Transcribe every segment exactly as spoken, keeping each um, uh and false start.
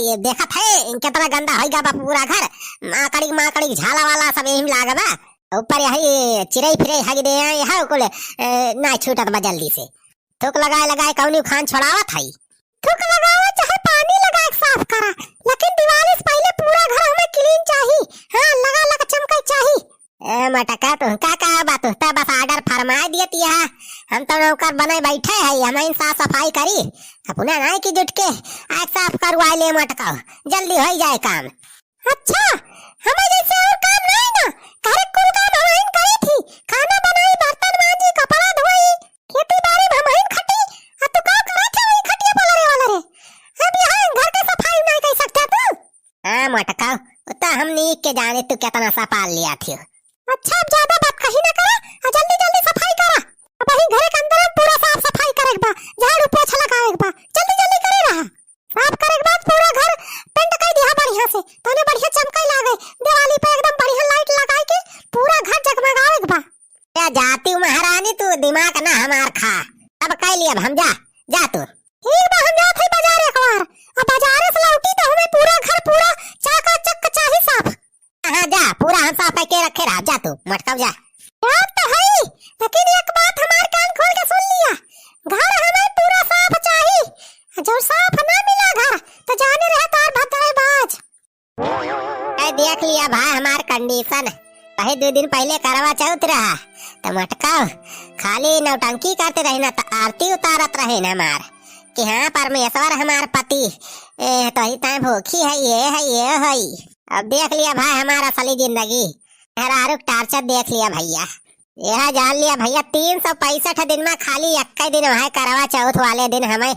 ये देखत है, केतना गंदा होइ गा बा पूरा घर। माकड़ी, माकड़ी झाला वाला सब यही में लाग बा। ऊपर यही चिरई फिरई हग दे हैं, यह कुल, ए, ना छूटत बा जल्दी से। थूक लगाए लगाए कौनी खान छोड़ावत है। थूक लगावा चाहे पानी लगाए के साफ करा, लेकिन दिवाली से पहले पूरा घर हमें clean चाही। हाँ, लगा लगा चमके चाही। ए मटका, तुहका का बा, तुहता बस order फरमाए दियत यहा। हम तो नौकर बने बैठे है, हम ही साफ सफाई करी। अपना नाई की जुट के आग साफ करवाए ले मटका, जल्दी होइ जाए काम। अच्छा, हमें जैसे और काम नहीं ना, घर कुल काम हम ही करी थी, खाना बनाई, बर्तन मांजी, कपड़ा धोई, खेती बाड़ी में हम ही खटी, आ तू का करत है वही खटिया पलरे वाला रे? अब यहाँ घर के सफाई नहीं कर सकता तू? हाँ मोटका, वो तो हम नीक के जाने तू कितना सफाल लिया थी। अच्छा, अब ज्यादा बात कही ना करा, आ जल्दी जल्दी सफाई करा। अब वही घरे के अंदर हम पूरा साफ सफाई करे के बा, झाड़ू पोछा लगावे के बा, जल्दी जल्दी करे रहा। साफ करे के बाद पूरा घर paint कर दिया बढ़िया से, तने बढ़िया चमकाई लागे। दिवाली पे एकदम बढ़िया light लगाई के पूरा घर जगमगावे के बा। ए जाती महारानी, तू दिमाग ना हमार खा, अब कह लिया, अब हम जा, जा तू। ठीक बा, हम जात हई बाजार एक बार। अब बाजारे से लौटी तो हमें पूरा घर पूरा चकाचक चाही साफ। हाँ, जा, पूरा हम साफ करके रखे रहा, जा तू, मटकाऊ जा। जात तो हई, लेकिन एक बात हमार कान खोल के सुन लिया, घर हमें पूरा साफ चाही। जब साफ ना मिला घर, तो जाने रहे तार भद्दई बाज। ए, देख लिया भाई हमार condition। वही दो दिन पहले करवा चौथ रहा, तो मटकाऊ खाली नौटंकी करते रही ना, तो आरती उतारत रही ना हमार कि हाँ, परमेश्वर हमार पति, ए, तो ही तय भूखी है, ये है, ये है। अब देख लिया भाई हमार असली जिंदगी, मेहरारू के torture देख लिया भैया। यह जान लिया भैया, तीन सौ पैंसठ दिन में खाली इक्कीस दिन वहाँ करवा चौथ वाले दिन हमें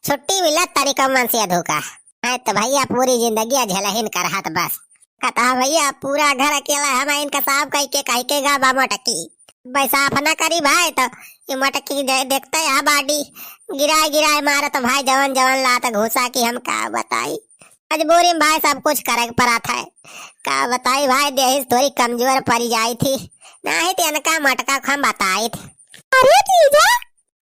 छुट्टी मिलत तनिको मन से अधूका। हाँ तो भैया पूरी जिंदगी झेलहिन करहत बस। कहा भैया पूरा घर अकेला हम इनका साफ कह के, कह के गा बा मटकी। भाई साफ ना करी भाई तो ये मटकी दे-, देखते या बाडी गिराए गिराए मारत भाई, जवन जवन लात घूसा की हम का बताई। मजबूरी में भाई सब कुछ करे के पड़त है। का बताई भाई, देहिस थोड़ी कमजोर पड़ी जाई थी, नाही तो इनका मटका को हम बताई थे। अरे जीजा,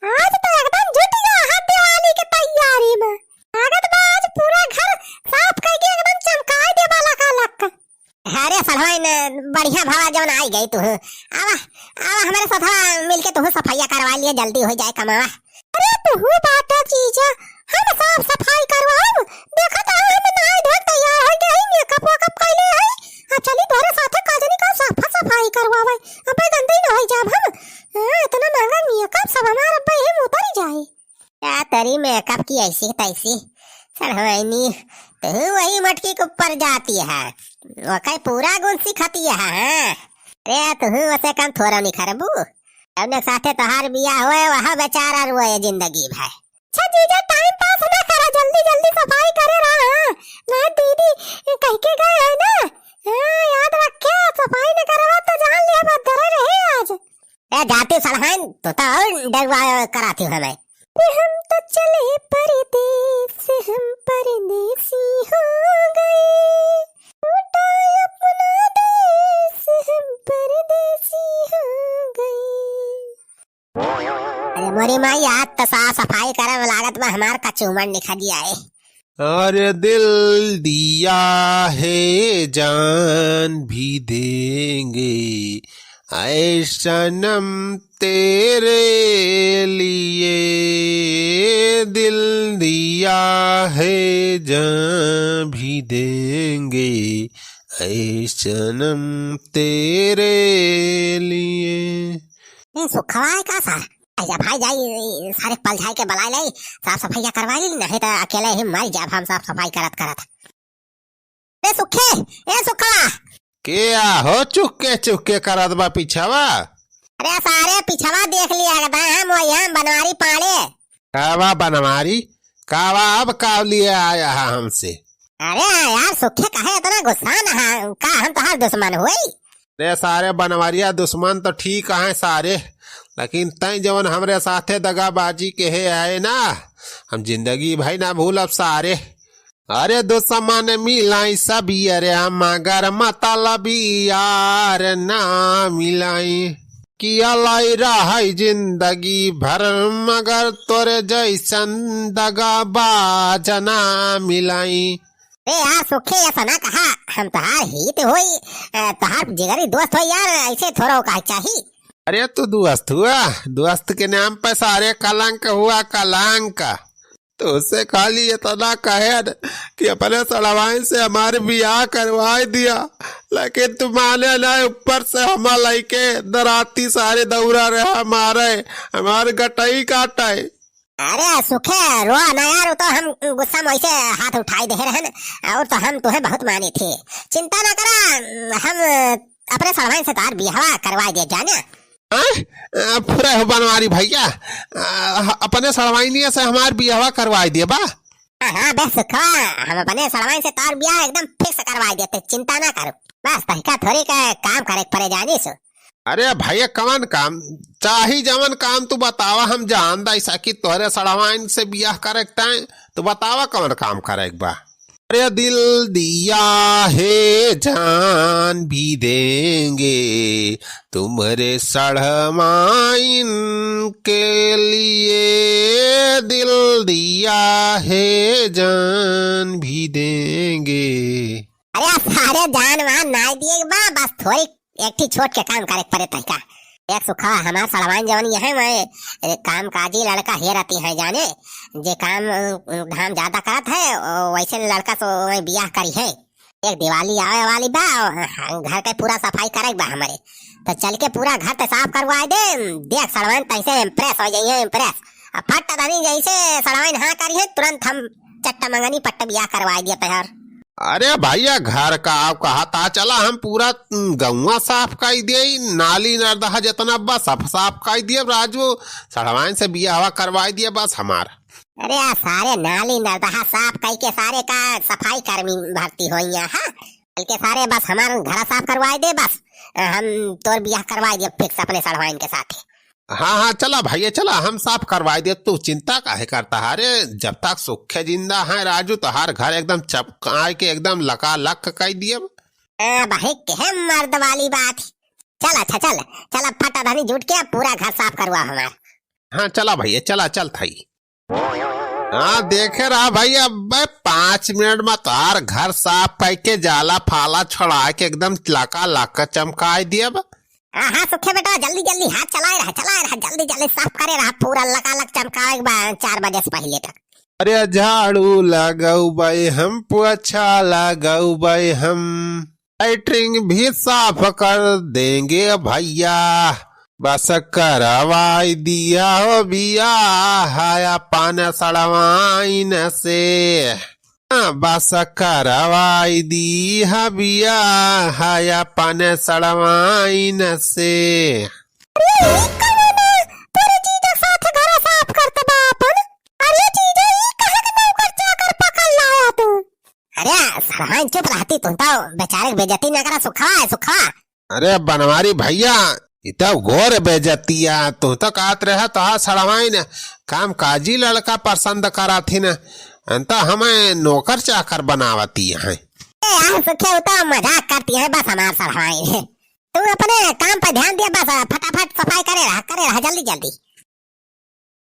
आज तो एकदम जुट गया है दिवाली के तैयारी में। लागत बा आज पूरा घर साफ करके एकदम चमकाए देबा लकालक। अरे सलवाइन, बढ़िया भवा जौन आई गई तू। आवा, आवा हमरे साथ मिलके तू सफाइया करवा लिए, जल्दी हो जाए कमावा। अरे तू बाटा जीजा, हम साफ सफाई करवाओ। देखा तो हम नहाए धोए तैयार हो गए, makeup वेकअप कैले है। आ चली तोरे साथे का जनी का साफ सफाई करवावे। अबे गंदे न हो जाब हम। हाँ, इतना महंगा makeup सब हमार अब्बे ही में उतरी जाए। का तरी makeup की ऐसी तैसी। सड़वाइनी, तू वही मटकी के ऊपर जाती है। ओके पूरा गुण सिखाती है, हाँ। रे तू वसे कम थोड़ा निखरबू। जौने साथे तोहार बियाह होए, वह बेचारा रोए जिंदगी भर। अच्छा जीजा, time pass ना करा, जल्दी जल्दी सफाई करे रहा। हाँ, ना दीदी कह के गए है ना, हाँ, याद रखे, सफाई न करवा तो जान लिया भद्दर रहे आज। ए जाती सड़हाइन, तू तो और डगवा कराती हमें। कि हम तो चले परदेस, हम परदेसी हो गए, लौटा अपना देश, हम परदेसी हो गए। अरे मोरी माई, आज तो साफ सफाई करे में लागत बा हमार कचूमर निखर जाए। अरे दिल दिया है जान भी देंगे, ऐ सनम तेरे लिए दिल दिया है जान भी देंगे, ऐ सनम तेरे लिए। ए, सुखवा है का सा? आजा भाई, जाई, सारे पलझाई के बलाई लाई, साफ सफाइया करवाई ली, नहीं तो अकेले ही मर जाब हम साफ सफाई करत करत। ए सुखे, ए सुखवा। के आ हो चुक्के चुक्के करत बा पिछवा? अरे सारे पिछवा देख लिया, एकदम हम वही हम बनवारी पाड़े। कावा बनवारी? कावा अब काव लिए आया है हमसे? अरे यार सुखे, काहे इतना गुस्सा न है? का हम तोहार दुश्मन हुई? रे सारे बनवरिया, दुश्मन तो ठीक है सारे, लेकिन तैं जवन हमरे साथे दगाबाजी के है आए ना, हम जिंदगी भई ना भूलब सारे। अरे दुश्मन मिलाई सब यार, मगर मतलबी यार ना मिलाई। कि अलाई रहई जिंदगी भर, मगर तोरे जैसन दगाबाज ना मिलाई। अरे यार सुखे, ऐसा ना कहा, हम तोहार हित होई, अ, तोहार जिगरी दोस्त होई यार, ऐसे थोड़ा कहा चाही। अरे तू दोस्त हुआ, दोस्त के नाम पे सारे कलंक हुआ, कलंक। तो उससे खाली इतना कहे न कि अपने सड़वाइन से हमारे बियाह करवाई दिया, लेकिन तू माने ना, ऊपर से हमार लइके दराती सारे दौरा रहे हमारे, हमारे गटई काटे। अरे सुखे, रो ना यार, वो तो हम गुस्सा में ऐसे हाथ उठाई दे रहन, और तो हम तुहे बहुत मानी थी। चिंता ना करा, हम अपने सड़वाइन से तार बियाहवा करवाई दे जाने। हाँ? अ, फुरे हो बनवारी भैया, अ, अपने सड़वाइनिया से हमार बियाहवा करवाई दे बा। हाँ, हाँ, बे सुखवा, हम अपने सड़वाइन से तार बियाह एकदम fix करवाई देते, चिंता ना करो। बस तहिका थोड़ी का काम करे के परे जानी सो। अरे भैया, कवन काम? चाही जवन काम तू बतावा, हम जान दाई सकी तोहरे सड़वाइन से बियाह करे के ताई। तू बतावा कवन काम करे के बा? अरे दिल दिया है जान भी देंगे तुम्हारे सड़वाइन के लिए, दिल दिया है जान भी देंगे। अरे सारे जान वान नाई दिए बा, बस थोड़ी एक ठी छोट के काम करे के परे तहिका। एक सुखा हमार सड़वाइन जवन ये है, वह, ए, काम काजी लड़का हे रहती है जाने, जे काम, अ, धाम ज्यादा करत है, ओ, वैसे लड़का से वही बियाह करी है। एक दिवाली आवे वाली बा, ओ, घर के पूरा सफाई करे के बा हमरे, तो चल के पूरा घर ते साफ करवाए दे। देख सड़वाइन तैसे impress हो जाइए, impress। अब फट धनी जैसे सड़वाइन हाँ करी है, तुरंत हम चट्टा मंगनी पट्ट बियाह करवाए दिए तैयार। अरे भैया, घर का आप कहा था, चला हम पूरा, उम, गौवा साफ कर दिए, नाली नर्दहा जितना बा सब साफ कर दिए। राजू सड़वाइन से बियाहवा करवाई दिए बस हमार। अरे आ सारे नाली नर्दहा साफ कई के सारे का सफाई कर्मी भर्ती होई है, हाँ? चल के सारे बस हमार घर साफ करवाई दे बस, हम तोर बियाह करवाई दे fix अपने सड़वाइन के साथ। हाँ, हाँ, चला भैया, चला, हम साफ करवाई दे, तू चिंता काहे करता है? अरे, जब तक सुखे जिंदा है राजू, तोहार घर एकदम चमकाए के एकदम लकालक कर दिए। ए भाई, के मर्द वाली बात। चल, अच्छा, चल, चल, अब फटाधनी जुट के अब पूरा घर साफ करवा हमार। हाँ, चला भैया, चला, चल थाई। हाँ, देखे रहा भैया, अब पाँच मिनट में तोहार घर साफ करके जाला फाला छोड़ा के एकदम लकालक चमकाए दिए। हाँ, हाँ, सुखे बेटा, जल्दी, जल्दी हाथ चलाए रहा, चलाए रहा, जल्दी, जल्दी साफ करे रहा, पूरा लकालक चमकावे के बा चार बजे से पहिले तक। अरे झाड़ू लगौबै हम, पोछा लगौबै हम, लैट्रिन भी साफ कर देंगे भैया। बस करवाई दिया हो बियाह अपन सड़वाइन से। बस करवाई दी ह बियाह अपन सड़वाइन से। अरे, ई कवन तोरे जीजा साथ घर साफ करत बा अपन? अरे जीजा, ई काहे के नौकर चाकर पकड़ लाया तू? अरे, सड़वाइन चुप रहती, तू तो बेचारे के बेइज्जती न करा, सुखवा है, सुखवा। अरे बनवारी भैया, ई तो घोर बेइज्जतिया। तू तो कहत रहे तोहार सड़वाइन काम काजी लड़का पसंद कराथिन, अन तो हमें नौकर चाकर बनावती हैं। ए यार सुखे, वो तो मजाक करती है बस हमार सड़वाइन। तू अपने काम पे ध्यान दिया बस, फटाफट सफाई करे रहा, करे रहा जल्दी जल्दी।